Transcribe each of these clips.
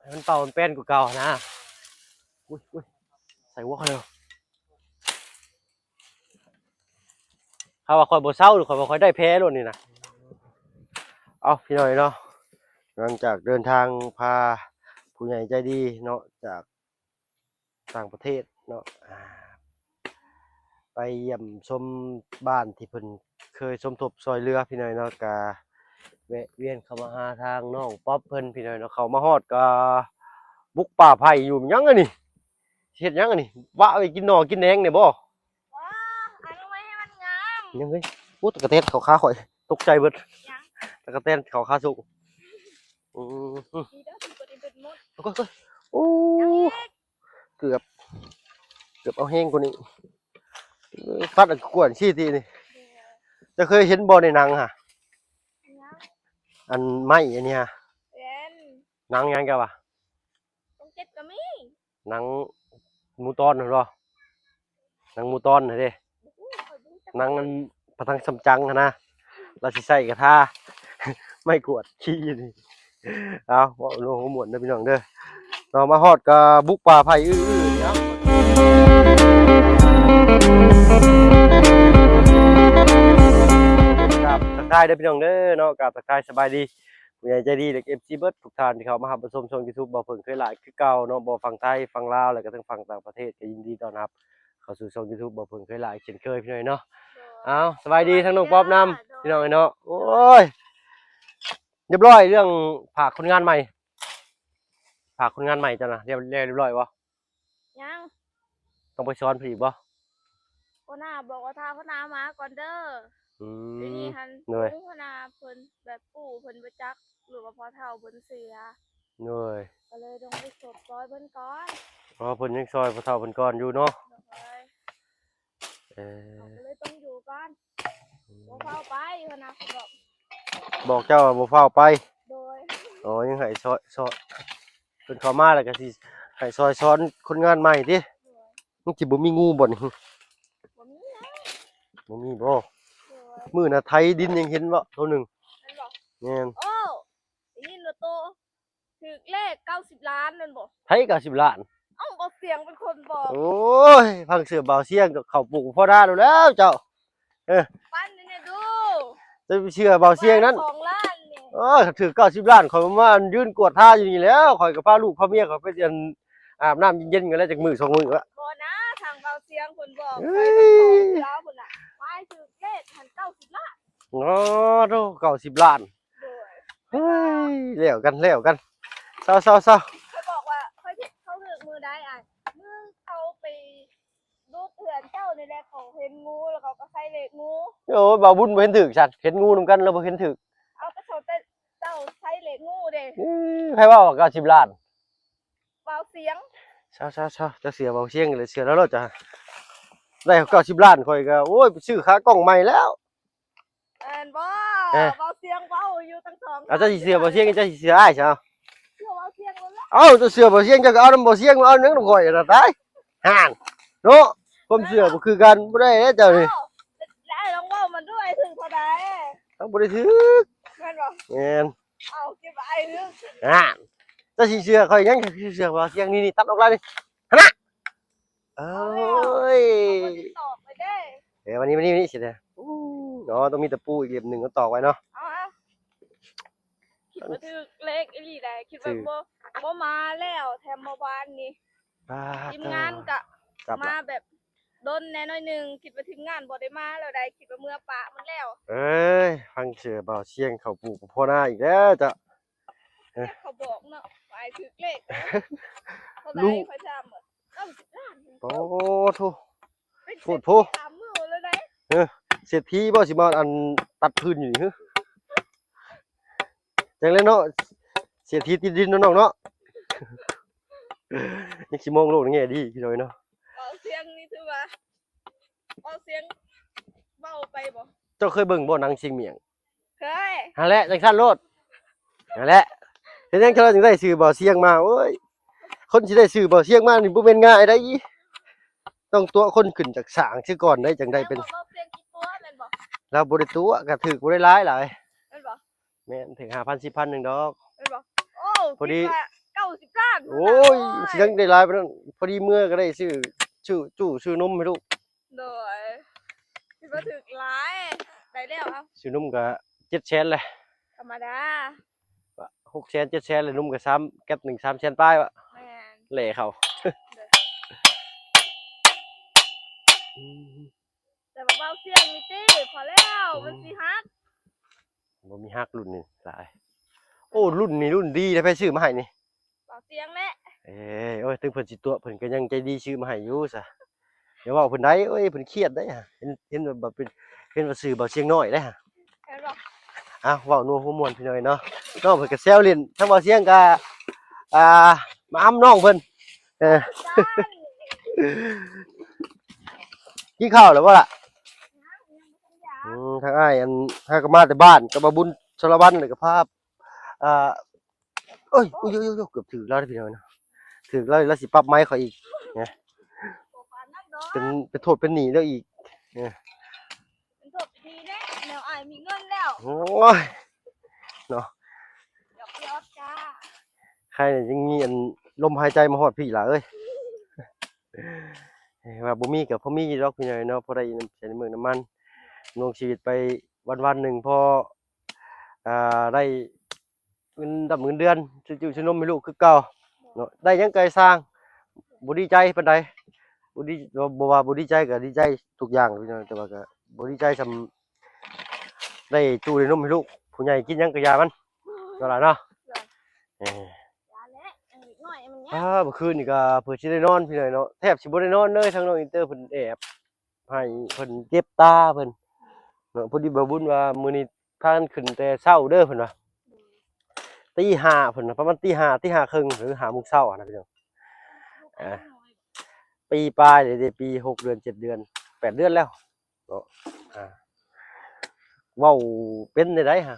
ໃຫ້ມັນເປົ່າມັນແປ້ນກວ່າເກົ່ານະ. ອຸ້ຍ ອຸ້ຍ ໃສ່ຫົວຂ້ອຍເລີຍ. ຖ້າວ່າຂ້ອຍບໍ່ເຊົາ ຂ້ອຍວ່າຂ້ອຍໄດ້ແພ້ໂລດນີ້ນະ. ເອົ້າ ພີ່ນ້ອງເນາະ ຫຼັງຈາກເດີນທາງພາຜູ້ໃຫຍ່ໃຈດີເນາະ ຈາກຕ່າງປະເທດເນາະ ອ່າ ໄປຢ້ຽມຊົມບ້ານທີ່ເພິ່ນເຄີຍສົມທົບຊ່ອຍເຫຼືອ ພີ່ນ້ອງເນາະ ກະແວະວຽນເຂົ້າມາຫາທາງນ້ອງປັອບເພິ່ນ ພີ່ນ້ອງເນາະ. ເຂົ້າມາຮອດກະບຸກປ່າໄຜ່ຢູ່. ຫຍັງອັນນີ້? ເຮັດຫຍັງອັນນີ້? ວະໄປກິນໜໍ່ກິນແໜງນີ້ບໍ່? ວ້າ ອັນໄວ້ໃຫ້ມັນງາມ. ຫຍັງເອີຍ? ໂອ້ ຕະກະແຕນເຂົ້າຂາຂ້ອຍ ຕົກໃຈເບິດ. ຫຍັງ? ຕະກະແຕນເຂົ້າຂາສູງ. ອືມ ດີເດີທີ່ບໍ່ໄດ້ເບິດໝົດ. ໂອ້ຍ ໂອ້ຍ ຫຍັງອີກ? ເກືອບ ເກືອບເອົາແຮງກວ່ານີ້. ເອີ ຟັດອັນກວນຊີ້ຕິນີ້. ເຈົ້າເຄີຍເຫັນບໍ່ໃນໜັງຫະ? ຫຍັງ? ອັນໄມ້ອັນນີ້ຫະ. ເຫັນ. ໜັງຫຍັງເຈົ້າວ່າ? ຊ່ອງເຈັດກໍມີ. ໜັງໝູຕອນຫັ້ນບໍ່? ໜັງໝູຕອນຫັ້ນເດ້. ບໍ່ຮູ້ ຂ້ອຍບໍ່ຮູ້ຈັກ. ໜັງອັນພະທັງຊຳຈັງຫັ້ນນະ ລາວຊິໃສ່ກະທາໄມ້ກວາດຂີ້ນີ້. ເອົາ ເວົ້າໂລຫົວມ່ວນເດີພີ່ນ້ອງເດີ. ເນາະ ມາຮອດກະບຸກປ່າໄຜ່ອື້ອໆ ເນາະ. ກາບທັກທາຍເດີພີ່ນ້ອງເດີເນາະ ກາບທັກທາຍສະບາຍດີ ຜູ້ໃຫຍ່ໃຈດີ ແລະ ເອັຟຊີ ເບິດທຸກທ່ານທີ່ເຂົ້າມາຮັບມາຊົມຊ່ອງຢູທູບ ບໍ່ເພິ່ງເຄີຍຫຼາຍຄືເກົ່າເນາະ. ບໍ່ຝັ່ງໄທ ຝັ່ງລາວ ແລະກະທັງຝັ່ງຕ່າງປະເທດ ກະຍິນດີຕ້ອນຮັບເຂົ້າສູ່ຊ່ອງຢູທູບ ບໍ່ເພິ່ງເຄີຍຫຼາຍເຊັ່ນເຄີຍ ພີ່ນ້ອງເນາະ. ເອີ ເອົາ ສະບາຍດີທາງນ້ອງປັອບນຳ ພີ່ນ້ອງເນາະ. ໂອ້ຍ ຮຽບຮ້ອຍເລື່ອງຝາກຄົນງານໃໝ່ ຝາກຄົນງານໃໝ່ເຈົ້ານະ ຮຽບ ຮຽບຮ້ອຍບໍ່? ຍັງ. ຕ້ອງໄປສອນເພິ່ນອີກບໍ່? ຫົວໜ້າບອກວ່າຖ້າຫົວໜ້າມາກ່ອນເດີ. ອືມ ດຽວນີ້ຫັ້ນ ໂດຍ ຫົວໜ້າເພິ່ນແບບປູ່ເພິ່ນບໍ່ຈັກ ຫຼືວ່າພໍ່ເຖົ້າເພິ່ນເສຍ. ໂດຍ ກໍເລີຍຕ້ອງໄປຊົດຊ່ອຍເພິ່ນກ່ອນ. ອໍ ເພິ່ນຍັງຊ່ອຍພໍ່ເຖົ້າເພິ່ນກ່ອນຢູ່ເນາະ. ໂດຍ ເອີ ເຮົາກໍເລີຍຕ້ອງຢູ່ກ່ອນ. ອືມ ບໍ່ຟ້າວໄປ ຫົວໜ້າເພິ່ນບອກ ບອກເຈົ້າວ່າບໍ່ຟ້າວໄປ. ໂດຍ ອໍ ຍັງໃຫ້ຊ່ອຍ ຊ່ອຍ ເພິ່ນເຂົ້າມາແລ້ວກໍຊິໃຫ້ຊ່ອຍສອນຄົນງານໃໝ່ຕິ. ໂດຍ ມັນຊິບໍ່ມີງູບໍ່ນີ້? ບໍ່ມີນະ. ບໍ່ມີບໍ່? ໂດຍ ມື້ນະໄຖດິນຍັງເຫັນບໍ່ໂຕໜຶ່ງ. ແມ່ນບໍ່? ແມ່ນ. ໂອ້ ໄດ້ຍິນວ່າໂຕ ຖືກເລກເກົ້າສິບລ້ານແມ່ນບໍ່? ໃຜເກົ້າສິບລ້ານ? ເອົ້າ ບ່າວຊຽງເປັນຄົນບອກ. ໂອ້ຍ ຟັງເຊື່ອບ່າວຊຽງກໍເຂົ້າປູກພໍນາໂລດແລ້ວເຈົ້າ. ເອີ ປັນແດ່ດູ. ຈະໄປເຊື່ອບ່າວຊຽງນັ້ນ. ສອງລ້ານນີ້. ເອີ ຖືກເກົ້າສິບລ້ານ ຂ້ອຍມາຢືນກວດທາຢູ່ນີ້ແລ້ວ ຂ້ອຍກໍພາລູກພາເມຍຂ້ອຍໄປ ອັນ ອາບນ້ຳເຢັນໆກັນແລ້ວ ຈັກມື້ສອງມື້ລະ. ບໍ່ນະ ທາງບ່າວຊຽງເພິ່ນບອກ ເອີ ຂ້ອຍໄປຂໍເທື່ອພຸ້ນນະ ໄປຖືກເລກຫັ້ນເກົ້າສິບລ້ານ. ອໍ ໂທ້ ເກົ້າສິບລ້ານ. ໂດຍ ເຮີ້ຍ ແລ້ວກັນ ແລ້ວກັນ. ເຊົາໆໆ ຂ້ອຍບອກວ່າຂ້ອຍຖືກ ເຂົາຖືກມື້ໃດອ້າຍ? ມື້ເຂົາໄປບຸກເຮືອນເຈົ້ານີ້ແຫຼະ ເຂົາເຫັນງູ ແລ້ວເຂົາກໍໃສ່ເລກງູ. ໂອ້ຍ ບ່າວບຸນບໍ່ເຫັນຖືກຊັ້ນ ເຫັນງູນຳກັນແລ້ວບໍ່ເຫັນຖືກ. ເອົາ ກໍເຂົາແຕ່ເຈົ້າໃສ່ເລກງູເດ້. ເອີ ໃຜເວົ້າວ່າເກົ້າສິບລ້ານ? ບ່າວຊຽງ. ເຊົາໆໆ ເຈົ້າເຊື່ອບ່າວຊຽງແລ້ວ ເຊື່ອແລ້ວໂລດເຈົ້າ. ໄດ້ເກົ້າສິບລ້ານ ຂ້ອຍກໍ ໂອ້ຍ ໄປຊື້ຂາກ້ອງໃໝ່ແລ້ວ. ແມ່ນບໍ່? ເອີ ບ່າວຊຽງເວົ້າຢູ່ຕັ້ງສອງ ເອົາ ເຈົ້າຊິເຊື່ອບ່າວຊຽງ ເຈົ້າຊິເຊື່ອອ້າຍຊະ? ເຊື່ອບ່າວຊຽງໂລດແຫຼະ. ເອົ້າ ເຈົ້າເຊື່ອບ່າວຊຽງ ເຈົ້າກໍເອົານຳບ່າວຊຽງ ມາເອົານຳຂ້ອຍລະຕາຍ ຫັ້ນເນາະ. ຄວາມເຊື່ອບໍ່ຄືກັນ ບໍ່ໄດ້ເດ້ເຈົ້ານີ້. ເອົ້າ ແລ້ວອ້າຍລອງເວົ້າມາດ້ວຍ ຖືກເທົ່າໃດ? ເຮົາບໍ່ໄດ້ຖືກ. ແມ່ນບໍ່? ແມ່ນ. ເອົາ ຄິດວ່າອ້າຍຖືກ. ຫັ້ນ ເຈົ້າຊິເຊື່ອຂ້ອຍຫຍັງ? ເຈົ້າຊິເຊື່ອບ່າວຊຽງ? ນີ້ໆ ຕັດອອກແລ້ວນີ້ ຫັ້ນນະ. ເອີຍ ເອົາມາຕິດຕໍ່ໄວ້ເດ້. ເອີ ມານີ້ ມານີ້ ມານີ້ຊິເດ້. ໂອ້ ເນາະ ຕ້ອງມີຕະປູອີກເຫຼັ້ມໜຶ່ງມາຕອກໄວ້ເນາະ. ເອົາ ເອົາ ຄິດວ່າຖືກເລກອີ່ຫຼີໃດ໋ ຄິດວ່າ ຖືກ ບໍ່ ບໍ່ມາແລ້ວ ແຖມເມື່ອວານນີ້ ອ່າ ທີມງານກະ ຈັບລະ ມາແບບດົນແດ່ໜ້ອຍໜຶ່ງ ຄິດວ່າທີມງານບໍ່ໄດ້ມາແລ້ວໃດ໋ ຄິດວ່າເມືອປະໝົດແລ້ວ. ເອີຍ ຟັງເຊື່ອບ່າວຊຽງເຂົ້າປູກພໍນາອີກແລ້ວເຈົ້າ. ເອີ ເຂົາບອກເນາະ ວ່າໃຫ້ຖືກເລກເດີ. ເທົ່າໃດ ລູກ ຂ້ອຍຖາມ ເກົ້າສິບລ້ານ. ໂອ້ໂທ້ ໂພດໂພ ສາມມື້ແລ້ວໃດ໋. ເອີ ເສດຖີບໍ່ຊິມາ ອັນ ຕັດພື້ນຢູ່ນີ້ ຈັ່ງແລ້ວເນາະ ເສດຖີຕິດດິນເນາະນ້ອງເນາະ. ຍັງຊິມອງໂລກໃນແງ່ດີ ພີ່ນ້ອງເນາະ. ເວົ້າສຽງນີ້ຖືວ່າ ເວົ້າສຽງເບົາໄປບໍ່? ເຈົ້າເຄີຍເບິ່ງບໍ່ ໜັງຊຽງມ້ຽງ? ເຄີຍ. ຫັ້ນແຫຼະ ຈັ່ງຊັ້ນໂລດ ຫັ້ນແຫຼະ. ເຮັດຫຍັງເຈົ້າຈຶ່ງໄດ້ຊື່ບ່າວຊຽງມາ? ໂອ້ຍ ຄົນຊິໄດ້ຊື່ບ່າວຊຽງມານີ້ບໍ່ແມ່ນງ່າຍໃດ໋. ຕ້ອງຕົວະຄົນຂຶ້ນຈາກສ້າງຊະກ່ອນໄດ໋ ຈັ່ງໄດ້ເປັນ. ແມ່ນບໍ່? ບ່າວຊຽງກິນຕົວະແມ່ນບໍ່? ລາວບໍ່ໄດ້ຕົວະ ກະຖືກບໍ່ໄດ້ຫຼາຍຫຼາຍ. ແມ່ນບໍ່? ແມ່ນ ຖືກຫ້າພັນ ສິບພັນ ໜຶ່ງດອກ. ແມ່ນບໍ່? ໂອ້ ພໍດີ ຄິດວ່າເກົ້າສິບ ໂອ້ຍ ຊິຍັງໄດ້ຫຼາຍປານນັ້ນ ພໍດີເມືອກໍໄດ້ຊື້ ຊື້ຕູ້ ຊື້ນົມໃຫ້ລູກ. ໂດຍ ຄິດວ່າຖືກຫຼາຍ ໄດ້ແລ້ວ ເອົາ ຊື້ນົມກໍເຈັດແສນແຫຼະ ທຳມະດາ ຫົກແສນ ເຈັດແສນ ແລ້ວນົມກໍສາມ ແກັບໜຶ່ງ ສາມແສນປາຍວະ ແມ່ນ ແຫຼ້ເຂົ້າ ໂດຍ ອືມ ແຕ່ວ່າເບົາສຽງນີ້ຕິ ພໍແລ້ວ ອືມ ມັນຊິຫັກ ບໍ່ມີຫັກ ລຸ້ນນີ້ຫຼາຍ. ໂອ້ ລຸ້ນນີ້ລຸ້ນດີເດ້ ໃຜຊື້ມາໃຫ້ນີ້? ເບົາສຽງແຫຼະ ເອີຍ ໂອ້ຍ ເຖິງເພິ່ນຊິຕົວະ ເພິ່ນກໍຍັງໃຈດີຊື້ມາໃຫ້ຢູ່ຊະ. ຢ່າເວົ້າເພິ່ນໄດ໋ ໂອ້ຍ ເພິ່ນຄຽດໄດ໋ ເຫັນ ເຫັນວ່າເປັນ ເຫັນວ່າຊື່ເບົາສຽງນ້ອຍໄດ໋ ເຫັນບໍ່? ອ່ະ ເວົ້ານົວຫົວມ່ວນພີ່ນ້ອງເນາະ ນ້ອງເພິ່ນກໍແຊວຫຼິ້ນ ທາງເບົາສຽງກໍ ອ່າ ມາອຳນ້ອງເພິ່ນ ເອີ ກິນເຂົ້າແລ້ວບໍ່ລະ? ອືມ ທາງອ້າຍ ອັນ ຫາກໍມາແຕ່ບ້ານກັບບ່າວບຸນສາລະວັນ ແລ້ວກໍພາ ອ່າ ໂອ້ຍ ໂອ້ຍ ໂອ້ຍ ເກືອບຖືກແລ້ວເດ້ພີ່ນ້ອງເນາະ ຖືກແລ້ວ ລາວຊິປັບໄມ້ຂ້ອຍອີກນະ ເປັນ ເປັນໂທດເປັນໜີ້ລາວອີກ ເອີ ເປັນໂທດເປັນໜີ້ແລ້ວ ແນວອ້າຍມີເງິນແລ້ວ ໂອ້ຍ ເນາະ ຢອກຢອກຈ້າ ໃຄຍັງມີອັນລົມຫາຍໃຈມາຮອດພີ້ຫຼ້າເອີຍ ເອີ ວ່າບໍ່ມີກໍພໍມີດອກພີ່ນ້ອງເນາະ ພໍໄດ້ໃຊ້ນ້ຳມັນ ດຳລົງຊີວິດໄປວັນໆໜຶ່ງ ພໍ ອ່າ ໄດ້ ເງິນດຳເງິນເດືອນ ຊື້ຈຸຊື້ນົມໃຫ້ລູກຄືເກົ່າເນາະ ໄດ້ຫຍັງກໍໃຫ້ຊ່າງ ບໍ່ດີໃຈປານໃດ ບໍ່ດີ ບໍ່ວ່າບໍ່ດີໃຈກໍດີໃຈທຸກຢ່າງພີ່ນ້ອງ ແຕ່ວ່າກໍບໍ່ດີໃຈສ່ຳໄດ້ຈຸໄດ້ນົມໃຫ້ລູກ ຜູ້ໃຫຍ່ກິນຫຍັງກໍຢ່າມັນ ເນາະຫຼານເນາະ ເອີ ຢ່າແຫຼະ ເດັກນ້ອຍມັນຍາກ ອ່າ ເມື່ອຄືນນີ້ກໍເພື່ອຊິໄດ້ນອນພີ່ນ້ອງເນາະ ແທບຊິບໍ່ໄດ້ນອນເລີຍ ທາງນ້ອງອິນເຕີເພິ່ນແອບ ໃຫ້ເພິ່ນເຈັບຕາເພິ່ນເນາະ ພໍດີບ່າວບຸນວ່າມື້ນີ້ພາກັນຂຶ້ນແຕ່ເຊົ້າເດີເພິ່ນວ່າ ຕີຫ້າເພິ່ນວ່າ ປະມານຕີຫ້າ ຕີຫ້າເຄິ່ງ ຫຼື ຫ້າໂມງເຊົ້າຫັ້ນນະພີ່ນ້ອງ ເອີ ປີປາຍເດ້ ປີ ຫົກເດືອນ ເຈັດເດືອນ ແປດເດືອນແລ້ວເນາະ ອ່າ ເວົ້າເປັນແນວໃດຫາ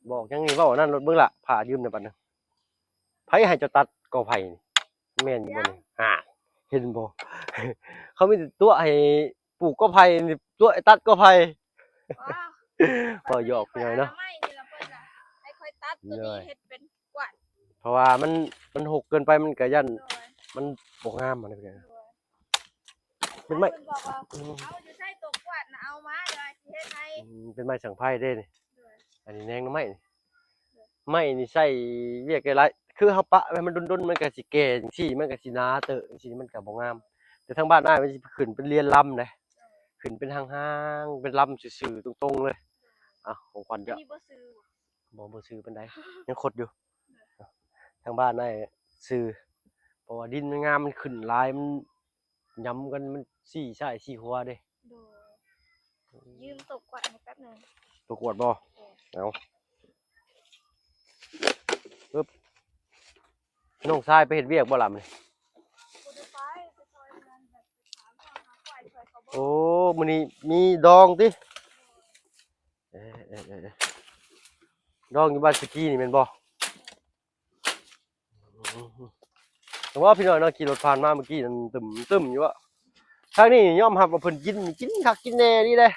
ບອກຫຍັງນີ້ ເວົ້າອັນນັ້ນໂລດ ເບິ່ງລະ ຜ້າຢືມແດ່ບາດນີ້ ໃຜໃຫ້ເຈົ້າຕັດກໍໄຜ່ນີ້ ແມ່ນຢູ່ບໍ່ນີ້ ຫາ ເຫັນບໍ່ ເຂົາມີແຕ່ຕົວະໃຫ້ປູກກໍໄຜ່ນີ້ ຕົວະໃຫ້ຕັດກໍໄຜ່ ວ້າວ ເວົ້າຫຍອກພີ່ນ້ອງເນາະ ໄມ້ນີ້ລະເພິ່ນລະ ໃຫ້ຂ້ອຍຕັດຕົວນີ້ເຮັດເປັນກວາດ ເພາະວ່າມັນ ມັນຫົກເກີນໄປ ມັນກະຢ້ານ ໂດຍ ມັນບໍ່ງາມຫັ້ນນະ ໂດຍ ເປັນໄມ້ ເພິ່ນບອກວ່າ ອືມ ເອົາຢູ່ໃສຕົວກວາດນະ ເອົາມາ ດຽວຊິເຮັດໃຫ້ ອືມ ເປັນໄມ້ສັງໄພເດ້ນີ້ ໂດຍ ອັນນີ້ແນງໜໍ່ໄມ້ນີ້ ໂດຍ ໄມ້ນີ້ໃຊ້ວຽກໄດ້ຫຼາຍ ຄືເຮົາປະໄວ້ໃຫ້ມັນດົນໆ ມັນກະຊິແກ່ຈັ່ງຊີ້ ມັນກະຊິໜາເຕີບຈັ່ງຊີ້ ມັນກະບໍ່ງາມ ແຕ່ທາງບ້ານອ້າຍມັນຊິຂຶ້ນເປັນລຽນລຳເດ້ ໂດຍ ຂຶ້ນເປັນຫ້າງໆ ເປັນລຳຊື່ໆ ຕົງໆເລີຍ ໂດຍ ອ່ະ ຂອງຂວັນເຈົ້າ ອັນນີ້ບໍ່ຊື່ ບໍ່ ບໍ່ຊື່ປານໃດ ຍັງຄົດຢູ່ ໂດຍ ທາງບ້ານອ້າຍຊື່ ເພາະວ່າດິນມັນງາມ ມັນຂຶ້ນຫຼາຍ ມັນຫຍ້ຳກັນ ມັນຊີ້ຊ້າຍຊີ້ຂວາເດ້ ໂດຍ ຢືມຕົວກວາດໃຫ້ແປັບໜຶ່ງ ຕົວກວາດບໍ່? ໂດຍ ເອົາ ປຶບ ນ້ອງຊາຍໄປເຮັດວຽກບໍ່ລະມື້ນີ້? ບໍ່ໄດ້ໄປ ໄປຊ່ອຍງານແບບ ໄປຖາມຫາຄວາຍຊ່ອຍເຂົາບໍ່? ໂອ້ ມື້ນີ້ມີດອງຕິ? ເອີ ເອີ ເອີ ດອງຢູ່ບ້ານສະກີນີ້ແມ່ນບໍ່? ແຕ່ວ່າພີ່ນ້ອງເນາະ ຂີ່ລົດຜ່ານມາເມື່ອກີ້ນັ້ນ ຕຶ້ມໆຢູ່ເວາະ ທາງນີ້ຍອມຮັບວ່າເພິ່ນກິນ ກິນຄັກກິນແນ່ດີເດ້.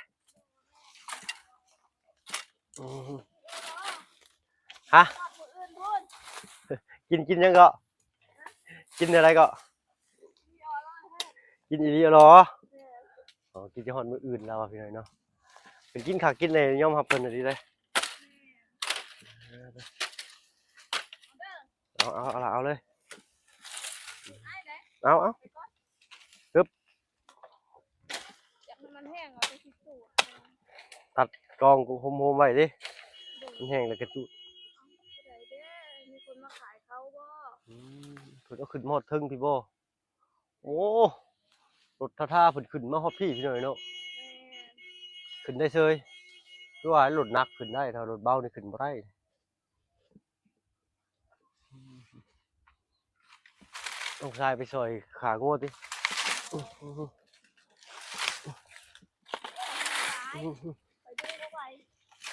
ຮະ? ກິນ ກິນຫຍັງເກາະ? ກິນແນວໃດເກາະ? ກິນອີ່ຫຼີຫຼໍ? ອໍ ກິນຈົນຮອດມື້ອື່ນແລ້ວວ່າພີ່ນ້ອງເນາະ ເພິ່ນກິນຄັກກິນແນ່ ຍອມຮັບເພິ່ນອີ່ຫຼີເດ້. ເອົາ ເອົາ ເອົາລະ ເອົາເລີຍ ເອົາ ເອົາ ຮຶບ ຢາກໃຫ້ມັນແຫ້ງ ເອົາໄປທິດຊູ ຕັດກອງໂຮມໆໄວ້ຕິ ມັນແຫ້ງແລ້ວກະຈູດ ເອົາຜູ້ໃດເດ້ ມີຄົນມາຂາຍເຂົ້າບໍ່? ອືມ ເພິ່ນເອົາຂຶ້ນມາຮອດເທິງພີ້ບໍ່? ໂອ້ ລົດທ້າໆເພິ່ນຂຶ້ນມາຮອດພີ້ພີ່ນ້ອງເນາະ ແມ່ນ ຂຶ້ນໄດ້ເຊີຍ ຄືວ່າລົດໜັກຂຶ້ນໄດ້ ຖ້າລົດເບົານີ້ຂຶ້ນບໍ່ໄດ້. ນ້ອງຊາຍໄປຊ່ອຍຂາງົວຕິ ໄປດຶງບໍ່ໄຫວ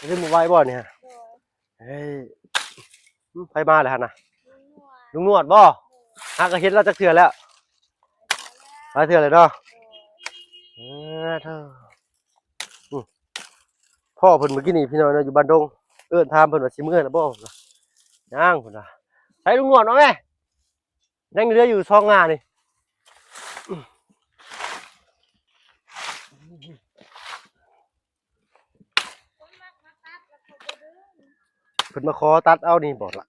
ດຶງບໍ່ໄຫວບໍ່ນີ້? ໂດຍ ເຮີ້ຍ ໃຜມາແລ້ວຫັ້ນນະ? ລຸງໜວດ ລຸງໜວດບໍ່? ຫາກໍເຫັນລາວຈັກເທື່ອແລ້ວ? ຫຼາຍເທື່ອແລ້ວເນາະ ເອີ ເທີ ອື ພໍ້ເພິ່ນມື້ກີ້ນີ້ພີ່ນ້ອງເນາະ ຢູ່ບ້ານດົງ ເອີ້ນຖາມເພິ່ນວ່າຊິເມືອແລ້ວບໍ່? ຍັງ ເພິ່ນວ່າ ໃສລຸງໜວດມາແມ້? ຍັງເຫຼືອຢູ່ສອງງານີ້ ຄົນມັກມາຕັດແລ້ວເຂົາບໍ່ດຶງ ເພິ່ນມາຂໍຕັດເອົານີ້ບໍ່ລະ?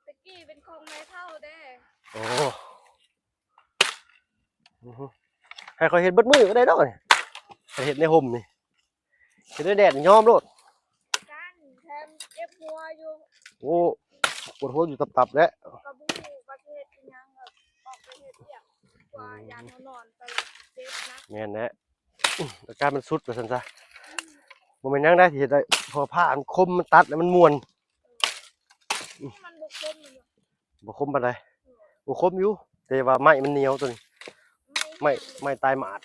ຕະກີ້ເປັນຂອງແມ່ເຖົ້າເດ້. ໂອ້ ອືຮຶ ໃຫ້ຂ້ອຍເຮັດເບິດມື້ກໍໄດ້ດອກນີ້ ຂ້ອຍເຮັດໃນຮົ່ມນີ້ ເຮັດໃນແດດນີ້ຍອມໂລດ ຢ້ານແຖມເຈັບຫົວຢູ່. ໂອ້ ປວດຫົວຢູ່ຕັບໆແຫຼະ ກໍບໍ່ຮູ້ວ່າຊິເຮັດອີ່ຫຍັງ ກໍອອກໄປເຮັດວຽກ ກວ່າຢ້ານເຮົານອນໄປແລ້ວເຈັບນະ. ແມ່ນແຫຼະ ອາການມັນສຸດວ່າຊັ້ນຊະ ບໍ່ແມ່ນຫຍັງໃດທີ່ເຮັດໄດ້ ເພາະວ່າຜ້າມັນຄົມ ມັນຕັດແລ້ວມັນມ່ວນ. ນີ້ມັນບໍ່ຄົມແມ່ນບໍ່? ບໍ່ຄົມປານໃດ ບໍ່ຄົມຢູ່ ແຕ່ວ່າໄມ້ມັນໜຽວຕົວນີ້ ໄມ້ ໄມ້ຕາຍໝາດ.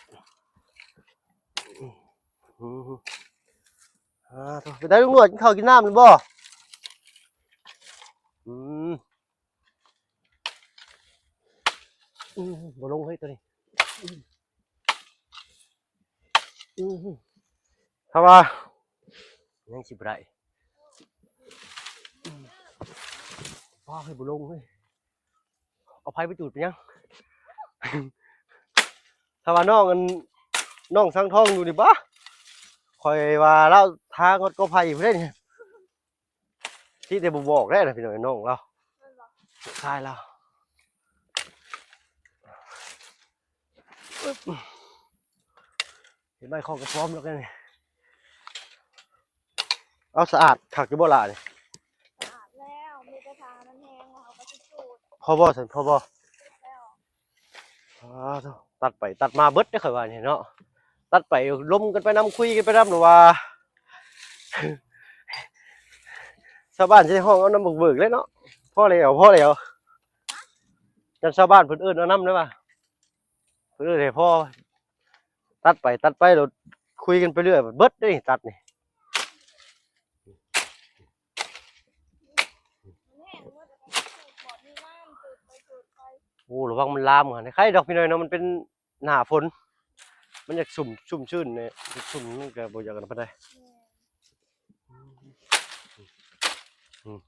ອືມ ອາ ໂທ້ ເປັນໃດລຸງໜວດ ກິນເຂົ້າກິນນ້ຳແລ້ວບໍ່? ອືມ ອືມ ບໍ່ລົງເຮີ້ຍຕົວນີ້ ອືມ ອືມ ຖ້າວ່າ ຍັງຊິບໍ່ໄດ້ ອືມ ປ້າ ເຮີ້ຍ ບໍ່ລົງເຮີ້ຍ ເອົາໄຟໄປຈູດເປັນຫຍັງ? ຖ້າວ່ານ້ອງ ອັນ ນ້ອງສັງທອງຢູ່ນີ້ ບາ ຂ້ອຍວ່າລາວທາງຮອດກໍໄຜ່ພຸ້ນເດ້ນີ້ ທີ່ແຕ່ບໍ່ບອກແລ້ວນະ ພີ່ນ້ອງ ນ້ອງລາວ ແມ່ນບໍ່? ຄາຍລາວ ເຮັດໃບຂອງກະປອມແລ້ວກັນນີ້ ເອົາ ສະອາດຄັກຢູ່ບໍ່ລະນີ້? ສະອາດແລ້ວ ມີແຕ່ຖ້າມັນແຫ້ງແລ້ວເຮົາກໍຊິຈູດ ພໍບໍ່ຊັ້ນ ພໍບໍ່? ຈູດແລ້ວ ອາ ໂທ້ ຕັດໄປຕັດມາເບິດເດ້ ຂ້ອຍວ່ານີ້ເນາະ ຕັດໄປລົມກັນໄປນຳ ຄຸຍກັນໄປນຳ ຫຼືວ່າ ຊາວບ້ານຊິໄດ້ຮ້ອງເອົານຳບັກເບີກແຫຼະເນາະ ພໍແລ້ວ ພໍແລ້ວ ຢ້ານຊາວບ້ານເພິ່ນເອີ້ນເອົານຳເດ້ວ່າ ເອີ ໃຫ້ພໍ ຕັດໄປຕັດໄປ ແລ້ວຄຸຍກັນໄປເລື້ອຍ ເບິດເດ້ນີ້ ຕັດນີ້ ໂອ້ ລະວັງມັນລາມຫັ້ນ ໄຄດອກພີ່ນ້ອງເນາະ ມັນເປັນໜ້າຝົນ ມັນຢາກຊຸ່ມ ຊຸ່ມຊື່ນແດ່ ຊຸ່ມມັນກໍບໍ່ຢາກອັນນັ້ນປານໃດ ອືມ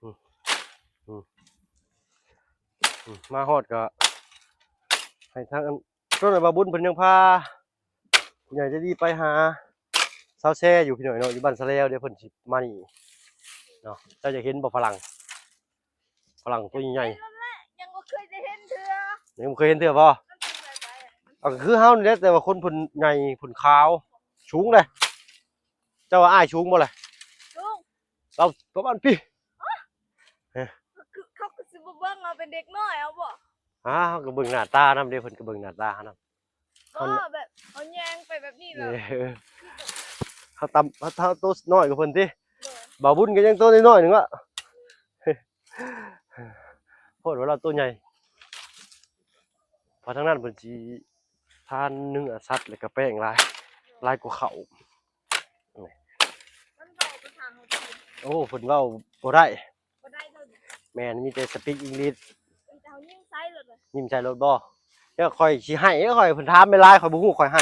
ອືມ ອືມ ອືມ ມາຮອດກໍໃຫ້ທາງອັນ ຕອນນັ້ນບ່າວບຸນເພິ່ນຍັງພາຜູ້ໃຫຍ່ໃຈດີໄປຫາຊາວແຊຢູ່ພີ່ນ້ອງເນາະ ຢູ່ບ້ານສະແລວ ດຽວເພິ່ນຊິມານີ້ເນາະ ເຈົ້າຢາກເຫັນບໍ່ຝຣັ່ງ ຝຣັ່ງຕົວໃຫຍ່ ຍັງບໍ່ເຄີຍໄດ້ເຫັນເທື່ອ ຍັງບໍ່ເຄີຍເຫັນເທື່ອບໍ່? ມັນເປັນແບບໃດ? ເອົາ ກໍຄືເຮົານີ້ແຫຼະ ແຕ່ວ່າຄົນເພິ່ນໃຫຍ່ ເພິ່ນຂາວ ສູງເດ້ ເຈົ້າວ່າອ້າຍສູງບໍ່ລະ? ສູງ ລາວປະມານພີ້ ຄືເຂົາກໍຊິບໍ່ເບິ່ງເຮົາເປັນເດັກນ້ອຍເອົາບໍ່? ອ້າ ເຮົາກໍເບິ່ງໜ້າຕານຳເດ້ ເພິ່ນກໍເບິ່ງໜ້າຕາເຮົານຳ ບໍ່ ເຮົາ ແບບເຮົາແຍງໄປແບບນີ້ແຫຼະ ເອີ ເຮົາຕ່ຳ ເຮົາ ເຮົາໂຕນ້ອຍກວ່າເພິ່ນຕິ ໂດຍ ບ່າວບຸນກໍຍັງໂຕນ້ອຍໆໜຶ່ງວະ ໂພດວ່າລາວໂຕໃຫຍ່ ເພາະທາງນັ້ນເພິ່ນຊິທານເນື້ອສັດ ແລ້ວກໍແປ້ງຫຼາຍ ຫຼາຍກວ່າເຂົ້າ ມັນເວົ້າພາສາເຮົາໄດ້ຢູ່ ໂອ້ ເພິ່ນເວົ້າບໍ່ໄດ້ ບໍ່ໄດ້ເລີຍ ແມ່ນ ມີແຕ່ສະປີກອັງກິດ ມີແຕ່ເຮົາຍິ້ມໃສ່ໂລດ ຍິ້ມໃສ່ໂລດບໍ່? ດຽວຂ້ອຍຊິໃຫ້ ຂ້ອຍ ເພິ່ນຖາມຫຼາຍໆ ຂ້ອຍບໍ່ຮູ້ ຂ້ອຍໃຫ້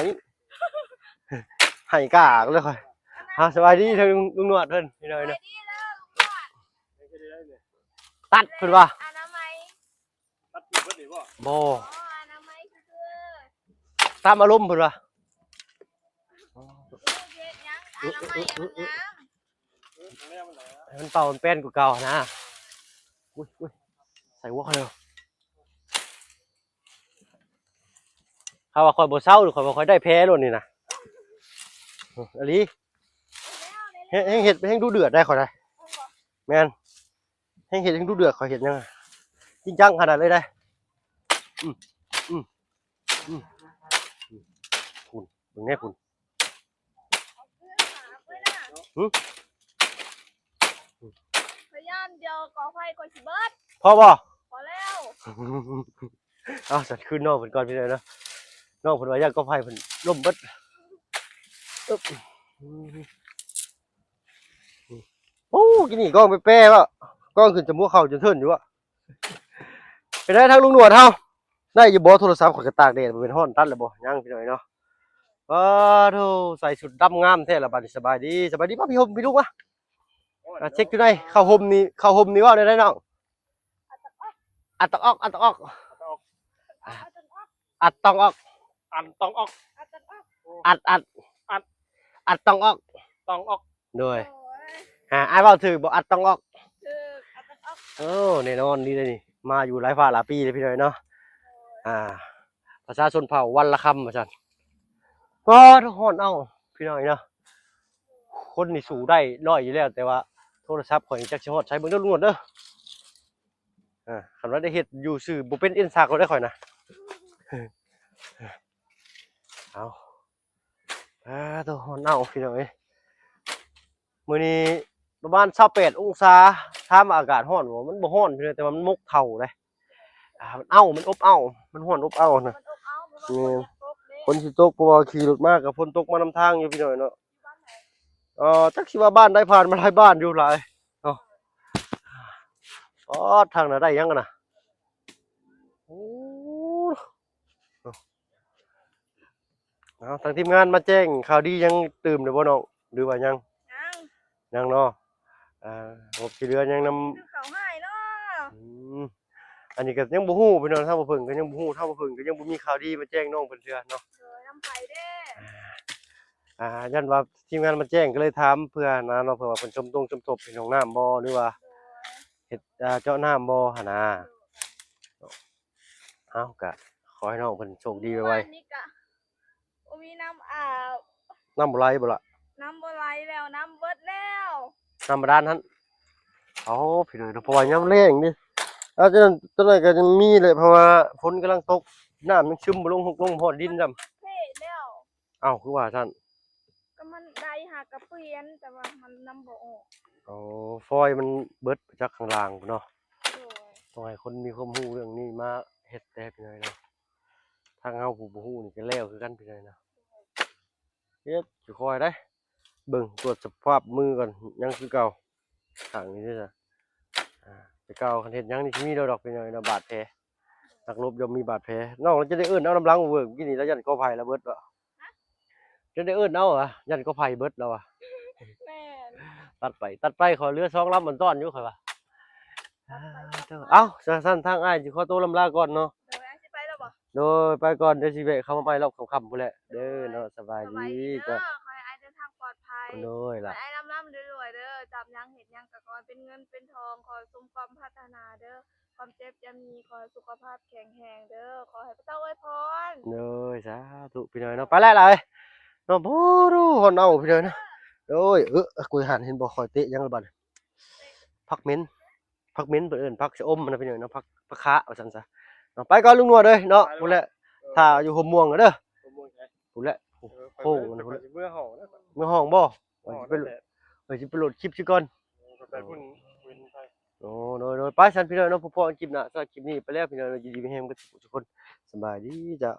ໃຫ້ກ້າເລີຍຂ້ອຍ ເອົາ ສະບາຍດີທາງລຸງ ລຸງໜວດເພິ່ນ ພີ່ນ້ອງເອີຍ ສະບາຍດີເດີລຸງໜວດ ຕັດເພິ່ນວ່າ ອະນາໄມ ຕັດເພິ່ນເບິດນີ້ບໍ່? ບໍ່ ອໍ ອະນາໄມຊື່ໆ ຕາມອາລົມເພິ່ນວ່າ ເຮັດຫຍັງ ອະນາໄມມັນຫຍັງ ໃຫ້ມັນເປົ່າມັນແປ້ນກວ່າເກົ່າຫັ້ນນະ ອຸ້ຍ ອຸ້ຍ ໃສ່ຫົວເຂົາເລີຍ ຖ້າວ່າຂ້ອຍບໍ່ເຊົາ ຂ້ອຍວ່າຂ້ອຍໄດ້ແພ້ໂລດນີ້ນະ ອີ່ຫຼີ ແຮງ ແຮງເຮັດແຮງດຸເດືອດໄດ໋ຂ້ອຍນະ ແມ່ນ ແຮງເຮັດແຮງດຸເດືອດ ຂ້ອຍເຮັດຫຍັງ ຈິງຈັງຂະໜາດເລີຍໄດ໋ ອືມ ອືມ ອືມ ພຸ້ນ ເບິ່ງແດ່ພຸ້ນ ຫຶ ພະຍານດຽວກໍໄຟກໍຊິເບິດ ພໍບໍ່? ພໍແລ້ວ ເອົາ ສັດຄືນນ້ອງເພິ່ນກ່ອນພີ່ນ້ອງເນາະ ນ້ອງເພິ່ນວ່າຢ້ານກໍໄຟເພິ່ນລົ້ມເບິດ ອຶບ ໂອ້ ກິນນີ້ກ້ອງແປໆ ເບາະ ກ້ອງຂຶ້ນຈະໝວກເຂົ້າຈົນເທີນຢູ່ເບາະ ເປັນໃດທາງລຸງໜວດເຮົາ ໄດ້ຢູ່ບໍ່? ໂທລະສັບຂ້ອຍກໍຕາກແດດ ບໍ່ແມ່ນຮ້ອນຕັດແລ້ວບໍ່? ຍັງພີ່ນ້ອງເນາະ ປາໂທ ໃສ່ຊຸດດຳງາມແທ້ລະບາດນີ້ ສະບາຍດີ ສະບາຍດີ ມາພີ່ຫົ່ມພີ່ລຸງມາ ອາ ເຊັກຢູ່ໃນ ເຂົ້າຫົ່ມນີ້ ເຂົ້າຫົ່ມນີ້ເວົ້າແນວໃດນ້ອງ? ເອົາຈາກອອກ ອັດຕອງອອກ ອັດຕອງອອກ ອັດຕອງອອກ ອັດຕອງອອກ ອັດຕອງອອກ ອັດ ອັດ ອັດຕອງອອກ ຕອງອອກ ໂດຍ ໂດຍ ອ່າ ອ້າຍເວົ້າຖືກບໍ່? ອັດຕອງອອກ ຖືກ ອັດຕອງອອກ ໂອ້ ແນ່ນອນດີເດ້ນີ້ ມາຢູ່ຫຼາຍຟ້າຫຼາຍປີເດ້ພີ່ນ້ອງເນາະ ອ່າ ພາສາຊົນເຜົ່າວັນລະຄຳວ່າຊັ້ນ ປາດ ຮ້ອນເອົ້າ ພີ່ນ້ອງເນາະ ຄົນນີ້ສູ້ໄດ້ຮ້ອຍຢູ່ແລ້ວ ແຕ່ວ່າໂທລະສັບຂ້ອຍນີ້ຈັກຊິຮອດໃສ ເບິ່ງເດີລຸງໜວດເດີ ອ່າ ຄັນວ່າໄດ້ເຮັດຢູ່ຊື່ບໍ່ເປັນເອັນຊາກແລ້ວເດ້ຂ້ອຍນະ ເອົາ ປາດໂທ້ ຮ້ອນເອົ້າ ພີ່ນ້ອງເອີຍ ມື້ນີ້ປະມານຊາວແປດອົງສາ ຖາມວ່າອາກາດຮ້ອນບໍ່? ມັນບໍ່ຮ້ອນພີ່ນ້ອງ ແຕ່ວ່າມັນມົກເຂົ້າເດ້ ອ່າ ມັນເອົ້າ ມັນອົບເອົ້າ ມັນຮ້ອນອົບເອົ້ານະ ມັນອົບເອົ້າ ແມ່ນ ເພາະວ່າຝົນຍັງບໍ່ຕົກເດ້ ຝົນຊິຕົກ ເພາະວ່າຂີ່ລົດມາກໍຝົນຕົກມານຳທາງຢູ່ພີ່ນ້ອງເນາະ ຢູ່ບ້ານໃດ? ເອີ ຈັກຊິວ່າບ້ານໃດ ຜ່ານມາຫຼາຍບ້ານຢູ່ຫຼາຍເນາະ ອໍ ທາງນັ້ນໄດ້ຫຍັງຫັ້ນນະ ໂອ້ ເອົາ ທາງທີມງານມາແຈ້ງຂ່າວດີຫຍັງຕື່ມແລ້ວບໍ່ນ້ອງ ຫຼືວ່າຍັງ? ຍັງ ຍັງເນາະ ອ່າ ບໍ່ ທີ່ເຫຼືອຍັງນຳ ເຂົ້າໃຫ້ເນາະ ອືມ ອັນນີ້ກໍຍັງບໍ່ຮູ້ພີ່ນ້ອງ ທາງບໍ່ເພິ່ງກໍຍັງບໍ່ຮູ້ ທາງບໍ່ເພິ່ງກໍຍັງບໍ່ມີຂ່າວດີມາແຈ້ງນ້ອງເພິ່ນເທື່ອເນາະ ໂດຍ ນຳໃຜເດ້ ອ່າ ຢ້ານວ່າທີມງານມາແຈ້ງກໍເລີຍຖາມເພື່ອນະເນາະ ເພື່ອວ່າເພິ່ນຊົມຕົງຊົມທົບເຮັດຫ້ອງນ້ຳບໍ່ ຫຼືວ່າ ໂດຍ ເຮັດ ອ່າ ເຈາະນ້ຳບໍ່ຫັ້ນນະ ໂດຍ ເຮົາກະຂໍໃຫ້ນ້ອງເພິ່ນໂຊກດີໄວໆ ນີ້ກະບໍ່ມີນ້ຳອາບ ນ້ຳບໍ່ໄຫຼບໍ່ລະ? ນ້ຳບໍ່ໄຫຼແລ້ວ ນ້ຳເບິດແລ້ວ ນ້ຳບາດານຫັ້ນ ເອົາ ພີ່ນ້ອງເນາະ ເພາະວ່າຍາມແລ້ງເດ້ ອາ ຈັ່ງນັ້ນ ຈັ່ງນັ້ນກໍຍັງມີແຫຼະ ເພາະວ່າຝົນກຳລັງຕົກ ນ້ຳຍັງຊຶມບໍ່ລົງ ລົງຮອດດິນຊ້ຳ ເພແລ້ວ ເອົ້າ ຄືວ່າຊັ້ນ? ກໍມັນໄດ້ຫາກະປ່ຽນ ແຕ່ວ່າມັນນຳບໍ່ອອກ ອໍ ຟອຍມັນເບິດຈາກຂ້າງລ່າງພຸ້ນເນາະ ໂດຍ ຕ້ອງໃຫ້ຄົນມີຄວາມຮູ້ເລື່ອງນີ້ມາເຮັດແດ່ພີ່ນ້ອງເນາະ ທາງເຮົາຜູ້ບໍ່ຮູ້ນີ້ກໍແລ້ວຄືກັນພີ່ນ້ອງເນາະ ເຮັດຊິຄ່ອຍໄດ໋ ເບິ່ງຕວດສະພາບມືກ່ອນ ຍັງຄືເກົ່າ ຂ້າງນີ້ເດ້ ອ່າ ແຕ່ເກົ່າຄັນເຮັດຫຍັງນີ້ຊິມີດອກ ພີ່ນ້ອງເນາະ ບາດແຜ ນັກລົບຍ່ອມມີບາດແຜ ນ້ອງລະຈະໄດ້ເອີ້ນເອົານຳຫຼັງເວີ້ຍ ກີ້ນີ້ລະຢ້ານກໍໄຜ່ລະເບິດບໍ່ ຈະໄດ້ເອີ້ນເອົາຫວາ ຢ້ານກໍໄຜ່ເບິດລະວ່າ ແມ່ນ ຕັດໄປ ຕັດໄປ ຂໍເຫຼືອສອງລຳມັນຕ້ອນຢູ່ຂ້ອຍວ່າ ເອົາ ຈັ່ງຊັ້ນທາງອ້າຍຊິຂໍໂຕລຳລາກ່ອນເນາະ ໂດຍ ອ້າຍຊິໄປແລ້ວບໍ່? ໂດຍ ໄປກ່ອນ ດຽວຊິແວະເຂົ້າມາໃໝ່ລອບຄ່ຳໆພຸ້ນແຫຼະ ໂດຍ ເດີເນາະ ສະບາຍດີ ສະບາຍດີເດີ ຂໍໃຫ້ອ້າຍເດີນທາງປອດໄພ ໂດຍລະ ຂໍໃຫ້ອ້າຍລ່ຳໆລວຍໆເດີ ຈັບຫຍັງເຮັດຫຍັງກໍຂໍໃຫ້ເປັນເງິນເປັນທອງ ຂໍສົມຄວາມປາດຖະໜາເດີ ຄວາມເຈັບຢ່າມີ ຂໍໃຫ້ສຸຂະພາບແຂງແຮງເດີ ຂໍໃຫ້ພະເຈົ້າອວຍພອນ ໂດຍ ສາທຸ ພີ່ນ້ອງເນາະ ໄປແລ້ວລະເອີຍ ເນາະ ໂອ້ ຮ້ອນເອົ້າ ພີ່ນ້ອງເນາະ ໂດຍ ເອີ ກູຫັນເຫັນບໍ່ ຂ້ອຍເຕະຫຍັງລະບາດ ຜັກເໝັນ ຜັກເໝັນເພິ່ນເອີ້ນຜັກຊະອົມນະ ພີ່ນ້ອງເນາະ ຜັກ ຜັກຂາວ່າຊັ້ນຊະເນາະ ໄປກ່ອນລຸງໜວດເອີຍເນາະ ໄປແລ້ວ ພຸ້ນແຫຼະ ເອີ ຖ້າຢູ່ຫົວມ່ວງເດີ ຫົວມ່ວງໃສ ພຸ້ນແຫຼະ ເອີ ໂຄ້ງ ຂ້ອຍຊິເມືອຮ້ອງແລ້ວ ເມືອຮ້ອງບໍ່ ຂ້ອຍຊິໄປ ຂ້ອຍຊິໄປໂຫຼດຄລິບຊິກ່ອນ ເອີ ໄປພຸ້ນ ໂອ້ ໂດຍໆ ໄປຊັ້ນພີ່ນ້ອງເນາະ ພົບກັນຄລິບໜ້າ ສຳລັບຄລິບນີ້ໄປແລ້ວພີ່ນ້ອງ ຢູ່ດີມີແຮງເບິດທຸກຄົນ ສະບາຍດີເຈົ້າ.